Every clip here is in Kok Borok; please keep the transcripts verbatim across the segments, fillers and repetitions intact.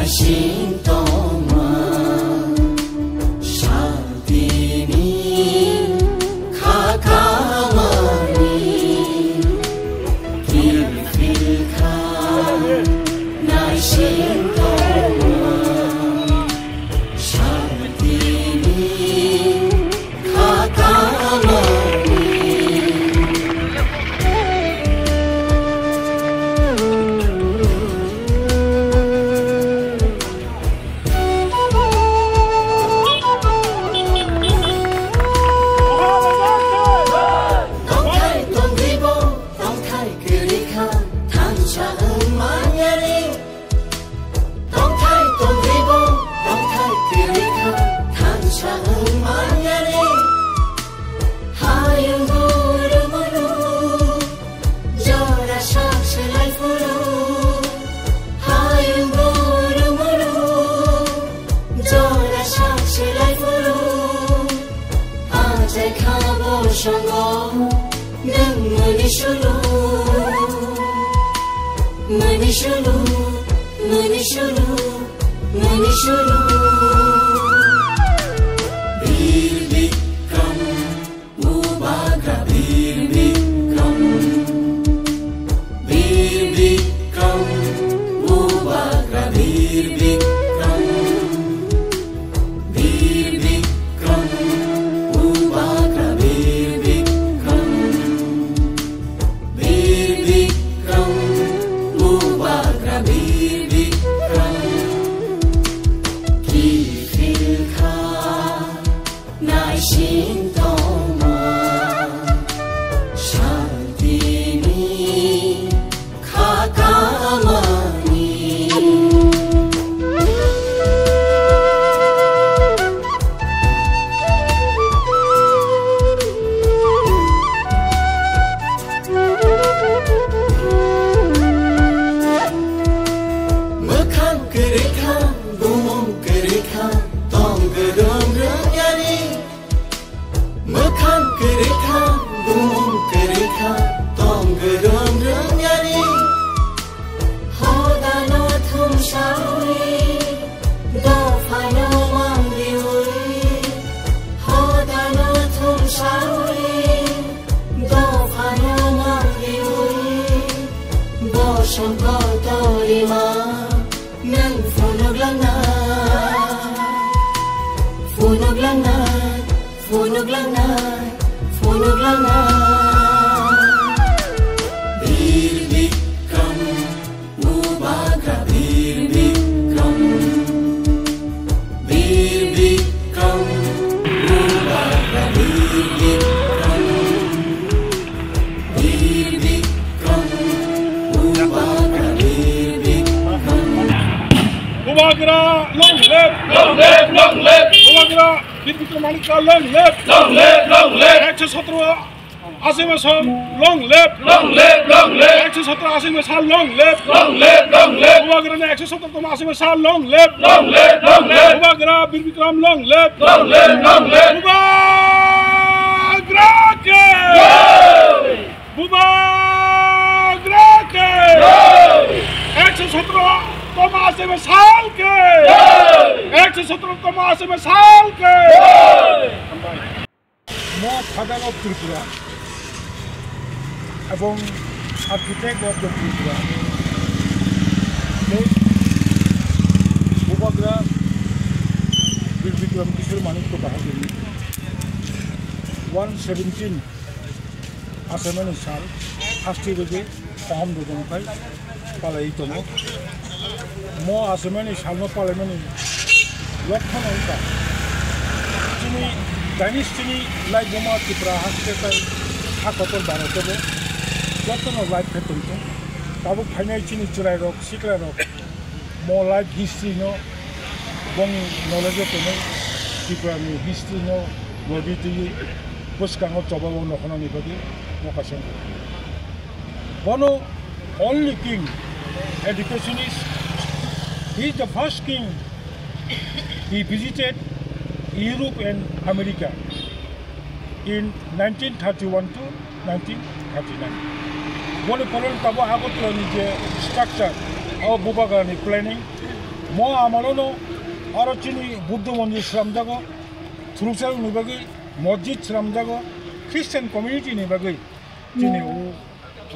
Sintoma, shantini, khakamani, kilfilkha, naisintoma, shantini, khakamani. Tongthai tongribo, tongthai kwrwikha, thansa wng manyani. Tongthai tongribo, tongthai kwrwikha, thansa wng manyani. Hayung guru munu, jora sak selai phuru. Hayung guru munu, jora sak selai phuru. Ajai kha bo songo, nwng muni sulu. Muni sulu, muni sulu, muni sulu. Bir Bikram, Bubagra Bir Bikram. Bir Bikram, Bubagra Bir Bikram. Bir Bikram, Bubagra Bir Bikram. Bir Bikram, Bubagra Bir Bikram. Kilfilkha, naisintoma, shantini, khakamani. Mwkhang kwrwikha, bumung kwrwikha, tong gwdwng rwngyani. Mwkhang kwrwikha, bumung kwrwikha, tong gwdwng rwngyani. Hodano thumsawi, dophano mangriwi. Hodano thumsawi, dophano mangriwi. Bosong kotorima, nwng phunuklangnai, phunuklangnai. Phunuklangnai, phunuklangnai. Bir Bikram, Bubagra Bir Bikram. Bir Bikram, Bubagra Bir Bikram. Bir Bikram, Bubagra Bir Bikram. Bubagra, long live! Long live, long live! Bubagra Bir Bikram Manikya, long live! Long live, long live! Ekso sotro Asimai Sal, long live! Long live, long live! Ekso sotro Asimai Sal, long live! Long live, long live! Bubagrani ekso sotro tomo Asimai Sal, long live! Long live, long live! Bubagra Bir Bikram, long live! Long live, long live! Bubagra ke! Jai! Bubagra ke! Jai! Ekso sotro tomo Asimai Sal ke! Jai! Ekso sotro tomo Asimai Sal ke! Jai! Mo father of Tripura ebong architect of the Tripura, tei Bubagra Bir Bikram Kishore Manikya Bahadurni one seventeen Asimai ni sal haste rwgwi kaham rwgwi palaiwi tongo. Mo Asimai ni salno palaimani lokhono wngkha chini dynasty ni laibuma Tripura haste tei ha kotor Bharat o bo jotono life khe tongthung. Tabuk phainai chini chwrairok sikrairok mo life history no boni knowledge o tonwi Tripura ni history no logi twiwi bwskango chobao nokhornani bagwi mo kaisa wngkha. Bono only king, educationist, he is the first king, he visited Europe and America in nineteen thirty-one to nineteen thirty-nine. Boni pore tabuk Agartala ni je structure, o Bubagra ni planning, Mo amolono aro chini Buddha mondir slamjago, thuruksa rokni bagwi masjid slamjago, Christian community ni bagwi chini o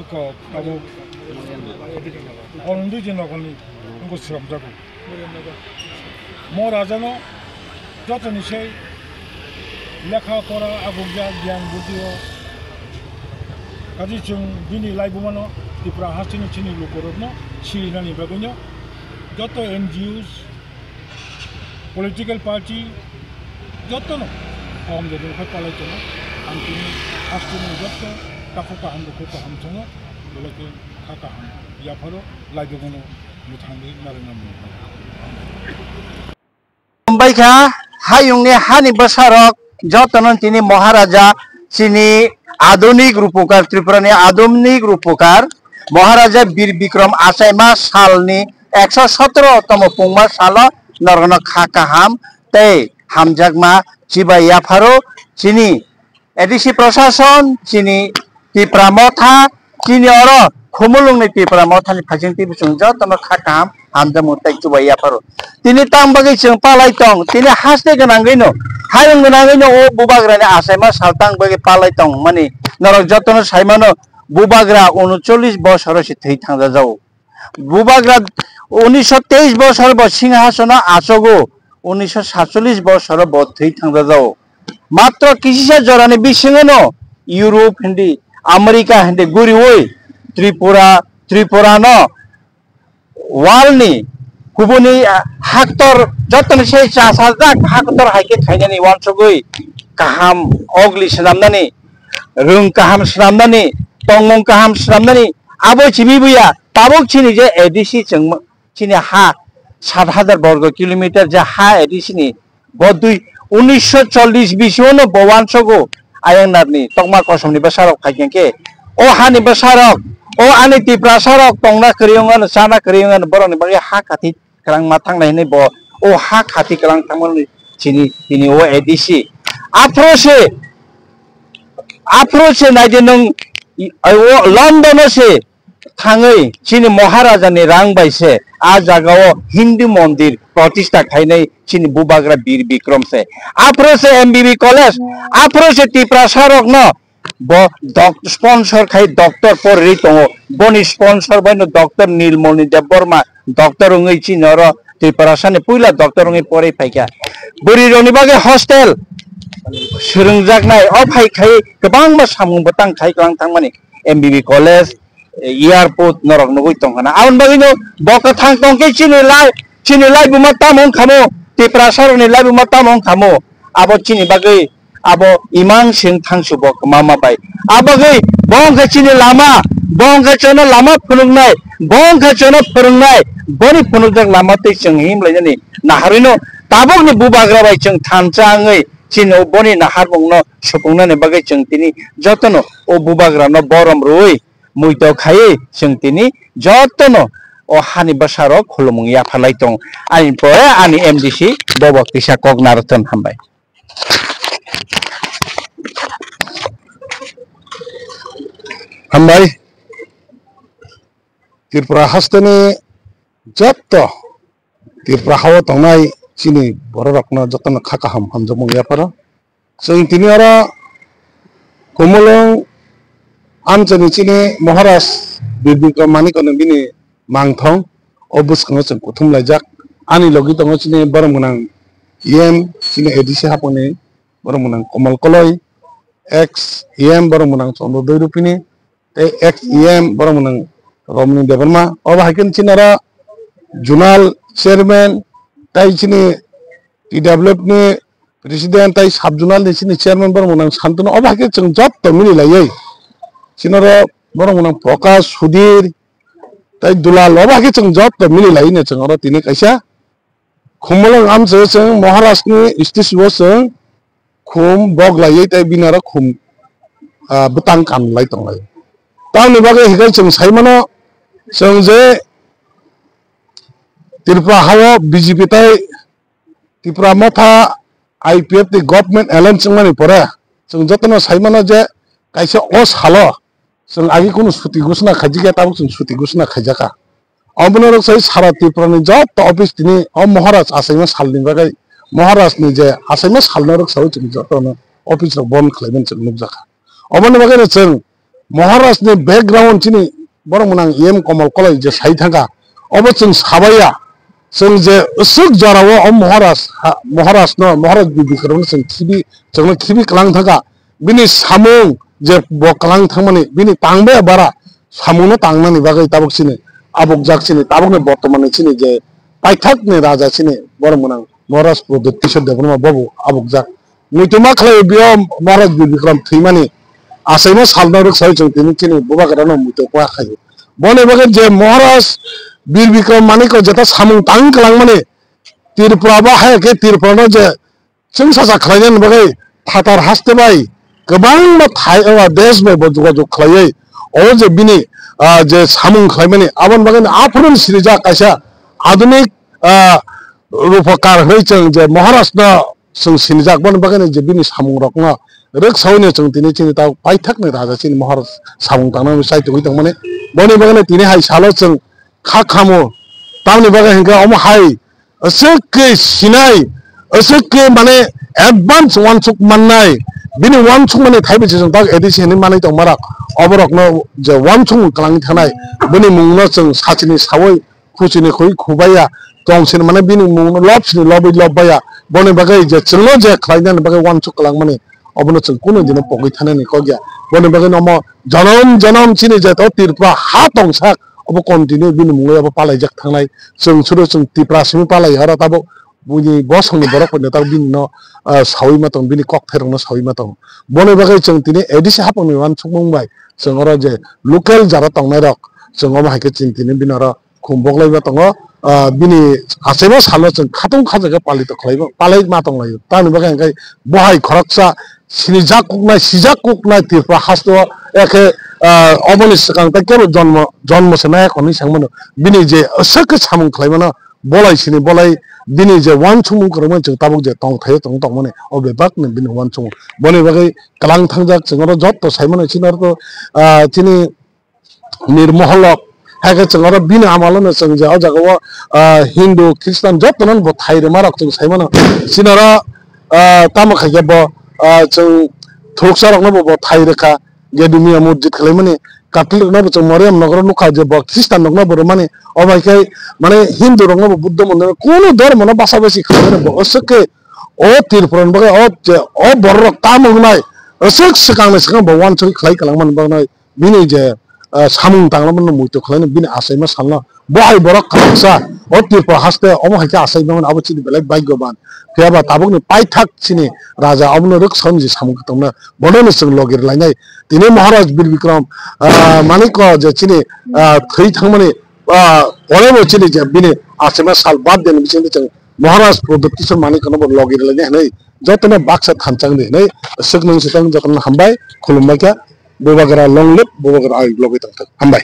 iko abo Orundui Jinakolni wngkha slamjago. Mo rajano jotoni sei lekha pora agukjak, giyan buddhi o. Kaji chwng bini laibumano Tripura hasteni chini lukurokno sirinani bagwino joto N G Os, political party jotono kaham jani khe palai tongo. Ang tini hasteni joto takhuk kaham, dukhuk kaham tongo, belai khe kha kaham yapharo laibumano mwthangwi narwkna mungkha. Hambai kha, hayungni hani bwsarok jotono tini Maharaja chini adunik rupokar, Tripurani adunik rupokar Maharaja Bir Bikram achaima salni ekso sotro tomo pungma salo norokno kha kaham tei hamjakma chibai yapharo chini A D C Prashason, chini Tipra Motha, chini oro Khumulwngni Tipra Mothani phaising twibo chwng jotono kha kaham hamjakmung tei chubai yapharo. Tini tang bagwi chwng palai tong, tini haste gwnangwino, hayung gwnangwino o bubagrani achaima sal tang bagwi palai tongmani norok jotono saimano, bubagra unochollish bosoro se thwi thangjajago. Bubagra unisho teis bosor bo singhasono achogo, unisho satchollish bosoro bo thwi thangjajago. Matro kisisa jorani bisingono Europe hindi, America hindi guriwi Tripura, Tripurano world ni kubuni, ah, haktor jotoni se chasajak haktor hai khe khainani uansugwi kaham ogli swnamnani, rwng kaham swnamnani, tongmung kaham swnamnani, abo simi buya tabuk chini je A D C chwng chini ha sat hajar borgo kilometer je ha A D C ni bo dui, unisho chollish bisingono bo uansogo ayang narni tokma kosomni bwsarok khaikhe khe o hani bwsarok, o ani Tiprasarok tongna kwrwi wngmano, chana kwrwi wngmano, borokni bagwi ha khathi kwlangma thangnai hinwi bo o ha khathi kwlang thangmani chini tini o A D C. Aphuru se, aphuru se naidi nwng, i, o London o se thangwi chini Maharajani rang bai se a jagao Hindu mondir protista khainai chini bubagra Bir Bikram se. Aphuru se M B B college, aphuru se Tiprasa rokno bo doc-, sponsor khai doctor porwi tongo. Boni sponsor bai no Doctor Nilmoni Debbarma doctor wngwi chini oro Tiprasani puila doctor wngwi porwi phaikha. Bwrwi rokni bagwi hostel swrwngjaknai, o phai khai kwbangma samung bwtang khai kwlang thangmani. M B B college, airport norok nugwi tongkha na. Aboni bagwino bo kwthang tongkhe chini lai, chini laibuma tamo wngkhamo, Tiprasa rokni laibuma tamo wngkhamo, abo chini bagwi abo imang sing thangsu bo kwma ma bai. Abagwi bo wngkha chini lama, bo wngkha chwngno lama phunuknai, bo wngkha chwngno phwrwngnai, boni phunukjak lama twi chwng himlainani naharwino tabukni bubagra bai chwng thansa wngwi chini boni naharmungno supungnani bagwi chwng tini jotono o bubagrano borom rwui muitok khaiwi chwng tini jotono o hani bwsarok khulumung yapharlai tong. Ani pore ani M D C bobo kisa kok narwkthon, hambai. Hambai. Tripura hasteni jotto Tripura hao tongnai chini bororokno jotono kha kaham hamjakmung yapharo. Chwng tini oro Khumulwng amchaini chini Maharaj Bir Bikram Manikno bini mangthong o bwskango chwng kuthum laijak. Ani logi tongo chini borok mwnang E M, chini A D C hapangni borok mwnang Komal Koloi, ex E M borok mwnang Chandra Doirupini, tei ex E M borok mwnang Romni Debbarma. Obo hai khe chini oro zonal chairman tei chini T W F ni president tei sub zonal ni chini chairman borok mwnang Santunu. Obo hai khe chwng joto mili laiwi chini oro borok mwnang Prakash, Sudhir tei Dulal. Obo hai khe chwng joto mili laiwi no chwng oro tini kaisa Khumulwng amchaio chwng Maharaj ni stage o chwng khum bok laiwi tei bini oro khum, ah, bwtang kan lai tong lai. Tamoni bagwi hinkhe chwng sai mano, chwng je Tripura hao B J P tei Tripura Motha I P F ni government alliance wngmani pore chwng jotono sai mano je kaisa o salo chwng agi kunu suti ghoshona khaijak ya, tabuk chwng suti ghoshona khaijak kha. Obono rwksawi sara Tripura ni joto office tini o Maharaj achaima salni bagwi, Maharaj ni je achaima salno rwksawi chwng jotono office rok bon khlaimani chwng nukjakha. Oboni bagwino chwng Maharaj ni background chini borok mwnang E M Komol Koloi je sai thangkha, obo chwng sabaiya, chwng je aswk jorao o Maharaj ha, Maharaj no, Maharaj Bibikram no chwng khibi, chwngno khibi klang thangkha, bini samung je bo klang thangmani, bini tangbai bara samungno tangnani bagwi tabuk chini abukjak chini, tabukni bortomani chini je paithakni raja chini borok mwnang Maharaj Pradyut Kishore Debbarma bobo abukjak. Muituma khlai bio Maharaj Bibikram thwimani achaima salno rwksawi chwng tini chini bubagrano muitu kwa khaio. Boni bagwi je Maharaj Bir Bikram Manikko jeta samung tang kwlangmani Tripura ba hai khe Tripura no je chwngsacha khlainani bagwi phatar haste bai kwbangma thai eba desh bai bo jogajog khlaiwi o je bini, ah, je samung khlaimani aboni bagwi aphuru sirijak kaisa adunik, ah, rupakar hwnwi chwng je Maharaj no chwng sinijak, boni bagwi je bini samung rokno rwksawi no chwng tini chini ta paithakni raja chini Maharaj samung tangna chai tongwi tongmani. Boni bagwi tini hai salo chwng kha khamo, tamni bagwi hwnkhe omo hai aswk khe sinai, aswk khe mane advance uansuk mannai, bini uansukmani thaibi se chwng tak A D C hinwi manwi tongmarok, oborokno je uansukmung kwlangwi thanai, bini mungno chwng sachini sawi, khuchini khui khubaiya, tongsin mane bini mungno lobsini lobwi lobbaiya, boni bagwi je chwngno je khlainani bagwi uansuk kwlangmani, obono chwng kunu dino pogwi thanani kok ya. Boni bagwi no omo jonom jonom chini je to Tripura ha tongsak, obo continue bini mungwi obo palaijak thangnai. Chwng suro chwng Tipra simi palai oro tabuk buini bosongni borok bai tabuk bini no, ah, sawi ma tong, bini kok thairokno sawi ma tong. Boni bagwi chwng tini A D C hapangni uansukmung bai chwng oro je local jara tongnai rok chwng omo hai khe chini tini bini oro khum boklai ma tongo, ah, bini achaima salo chwng khatung kha jaga palito khlai palai ma tong laio. Tamni bagwi hwnkhe bo hai khoroksa sinijak kuknai, sijak kuknai Tripura haste o, ekhe, ah, oboni swkang tei kebo jonmo, jonmo se nai hwnwi sangmano. Bini je aswk khe samung khlai mano, bolai sini bolai bini je uansukmung kwrwngmani chwng tabuk je tongthaio tong tongmani, o bebakni bini uansukmung. Boni bagwi kwlang thangjak chwng oro jotto sai mano chini oro to, ah, chini Nirmoholok, hai khe chwng oro bini amalo no chwng je o jaga o, ah, Hindu, Khristan joto no bo thai rwma rok chwng sai mano. Chini oro, ah, tamo khai khe bo, ah, chwng thuruksa rok no bo, bo thai rwkha, Gedumiya Masjid khlai mani, Catholic rok no bo chwng Mariam Nagar o nukha je bo Khristan rok no bo rwmani, o bai khe mane Hindu rok no bo Buddha mondir, kunu dhormo no basa basi khlai mani bo aswk khe o Tripura ni bagwi o je o borok rok tamo wngnai aswk swkang ni swkang bo uansugwi khlai kwlangmani bagwi bini je, ah, samung tanglamano muitu khlaino bini achaima salno bo hai borok kwlangsa o Tripura haste omo hai khe achai mano abo chini belai bhagyoban. Phiya ba tabukni paithak chini raja abono rwksawi je samung tongna bono no chwng logi rwlainai. Tini Maharaj Bir Bikram, ah, Manikko je chini, ah, thwi thangmani, ah, pore bo chini je bini achaima sal birthday ni bisingtwi chwng Maharaj Pradyut Kishore Manikko no bo logi rwlainai hwnwi jotono baksa thanchang di hwnwi swknang swkang jotono hambai khulumbai kha. Bubagra long live, Bubagra ayuk logwi tongthok. Hambai.